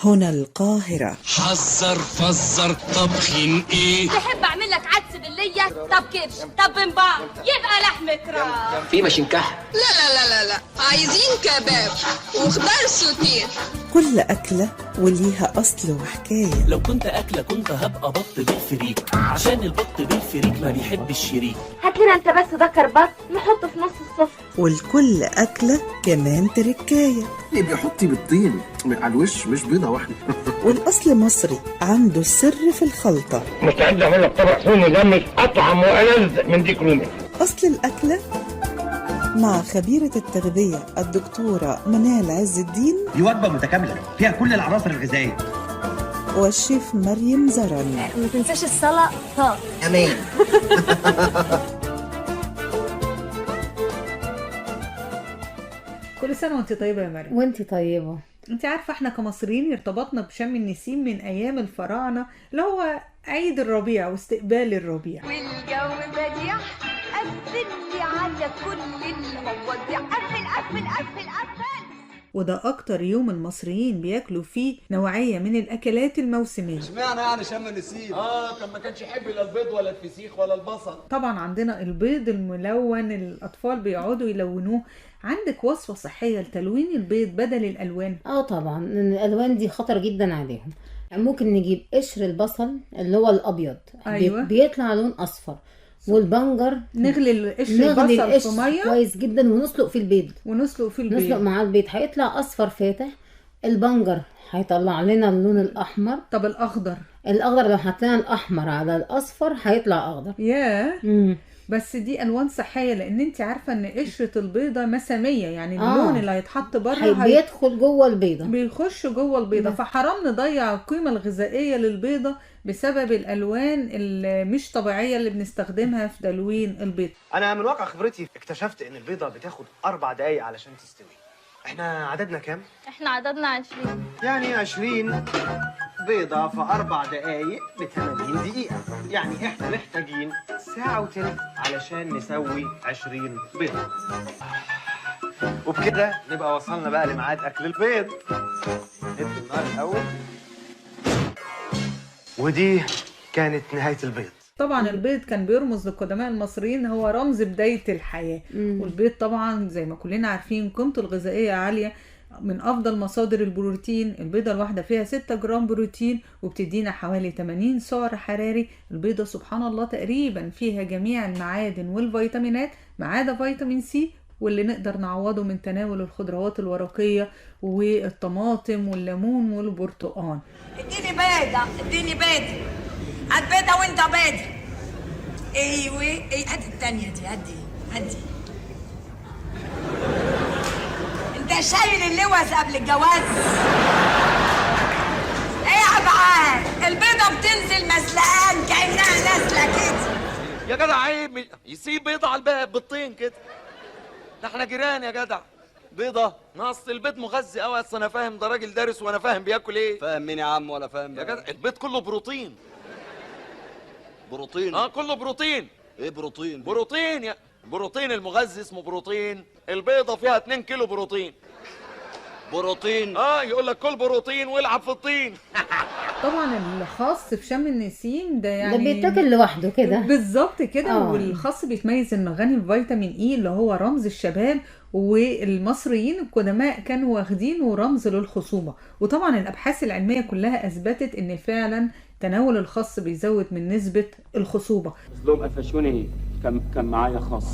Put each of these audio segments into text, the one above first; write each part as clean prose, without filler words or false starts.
هنا القاهرة. حذر فزر طبخين ايه؟ تحب اعمل لك عدس بالليه؟ طب كرش، طب بمبار، يبقى لحمة راس. في مشنكح؟ لا لا لا لا لا، عايزين كباب وخضار سوتيه. كل أكلة وليها أصل وحكاية. لو كنت أكلة كنت هبقى بط بالفريك، عشان البط بالفريك ما بيحب الشريك. هات لنا انت بس ذكر بط نحطه في نص السفرة. والكل أكلة كمان تركاية. اللي بيحطي بالطين على الوش مش بيضة واحدة. والأصل مصري عنده السر في الخلطة. مستعد أعمل لك طبق فول مدمس أطعم وألذ من ديك رومي. أصل الأكلة مع خبيرة التغذية الدكتورة منال عز الدين. دي وجبة متكاملة فيها كل العناصر الغذائية. والشيف مريم زرن. ما تنساش السلطة. أمان. كل سنة وانت طيبة يا مريم. وانت طيبة. انت عارفة احنا كمصريين ارتبطنا بشم النسيم من ايام الفراعنة، اللي هو عيد الربيع واستقبال الربيع. والجو بديع، قفل لي على كل المواضيع، قفل قفل قفل قفل. وده اكتر يوم المصريين بياكلوا فيه نوعية من الاكلات الموسمية. اشمعنى يعني شم النسيم؟ كان ما كانش يحب لا البيض ولا الفسيخ ولا البصل. طبعا عندنا البيض الملون، الاطفال بيقعدوا يلونوه. عندك وصفة صحية لتلوين البيض بدل الالوان؟ طبعا الالوان دي خطر جدا عليهم. ممكن نجيب قشر البصل اللي هو الابيض. أيوة. بيطلع لون اصفر. والبنجر نغلي القشر البصل في مية كويس جدا ونسلق في البيض. نسلق مع البيض هيطلع اصفر فاتح. البنجر هيطلع لنا اللون الاحمر. طب الاخضر؟ الاخضر لو حطينا الاحمر على الاصفر هيطلع اخضر. ياه. بس دي الوان صحية، لان انت عارفه ان قشرة البيضة مساميه، يعني اللون اللي هيتحط بره بيدخل جوه البيضة، بيخش جوه البيضة. فحرام نضيع القيمة الغذائية للبيضه بسبب الالوان اللي مش طبيعية اللي بنستخدمها في تلوين البيض. انا من واقع خبرتي اكتشفت ان البيضة بتاخد 4 دقايق علشان تستوي. احنا عددنا كام؟ احنا عددنا 20. يعني 20 بيضة في 4 دقايق ب 80 دقيقة، يعني احنا محتاجين 1.2 ساعة علشان نسوي 20 بيضة. وبكده نبقى وصلنا بقى لميعاد أكل البيض. ندي النار الأول. ودي كانت نهاية البيض. طبعا البيض كان بيرمز للقدماء المصريين، هو رمز بداية الحياة. والبيض طبعا زي ما كلنا عارفين قيمته الغذائية عالية، من أفضل مصادر البروتين. البيضة الواحدة فيها 6 جرام بروتين وبتدينا حوالي 80 سعر حراري. البيضة سبحان الله تقريبا فيها جميع المعادن والفيتامينات ما عدا فيتامين سي، واللي نقدر نعوضه من تناول الخضروات الورقية والطماطم والليمون والبرتقال. اديني بيضة، اديني بيضة، هات بيضة وانت بيضة. ايوه ايه، هات التانية دي، هدي هدي. انت شايل اللوز قبل الجواز؟ ايه يا عبعال، البيضة بتنزل مسلقان كأنها نازلة كده. يا جدع عيب، يسيب بيضة على الباب بالطين كده. ده احنا جيران يا جدع. بيضة نص البيض مغذي قوي، اصل انا فاهم، ده راجل دارس وانا فاهم بياكل ايه. فاهم مين يا عم ولا فاهم؟ يا جدع البيض كله بروتين. بروتين؟ كله بروتين. ايه بروتين؟ بروتين يا بروتين المغذي اسمه بروتين. البيضة فيها 2 كيلو بروتين. بروتين؟ يقول لك كل بروتين والعب في الطين. طبعا الخاص في شم النسيم ده يعني ده بيتاكل لوحده كده بالظبط كده. والخاص بيتميز انه غني بفيتامين اي اللي هو رمز الشباب، والمصريين القدماء كانوا واخدينه رمز للخصوبة. وطبعا الابحاث العلمية كلها اثبتت ان فعلا تناول الخس بيزود من نسبة الخصوبة. اصلهم قفشوني، كان معايا خس.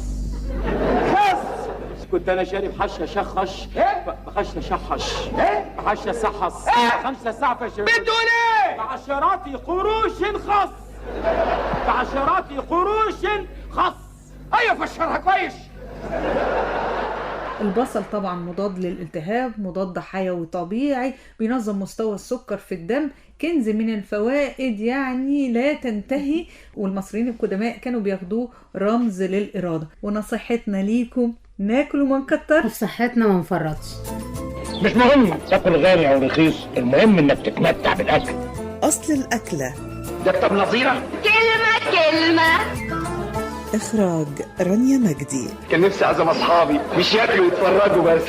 خس كنت انا شارب حشه شخش. ايه؟ بخش شحش. ايه؟ بحش سحس. ايه؟ 5 ساعة. بتقول ايه؟ بعشرات قروش خس. بعشرات قروش خس. ايوه فشرها كويس. البصل طبعا مضاد للالتهاب، مضاد حيوي طبيعي، بينظم مستوى السكر في الدم، كنز من الفوائد يعني لا تنتهي. والمصريين القدماء كانوا بياخدوه رمز للإرادة. ونصيحتنا ليكم ناكل وما نكترش، وفي صحتنا ما نفرطش. مش مهم تاكل غالي او رخيص، المهم انك تتمتع بالاكل. اصل الاكلة ده كتاب نظيره. كلمة كلمة. إخراج رانيا مجدي. كان نفسي أعزم أصحابي مش ياكلوا ويتفرجوا بس.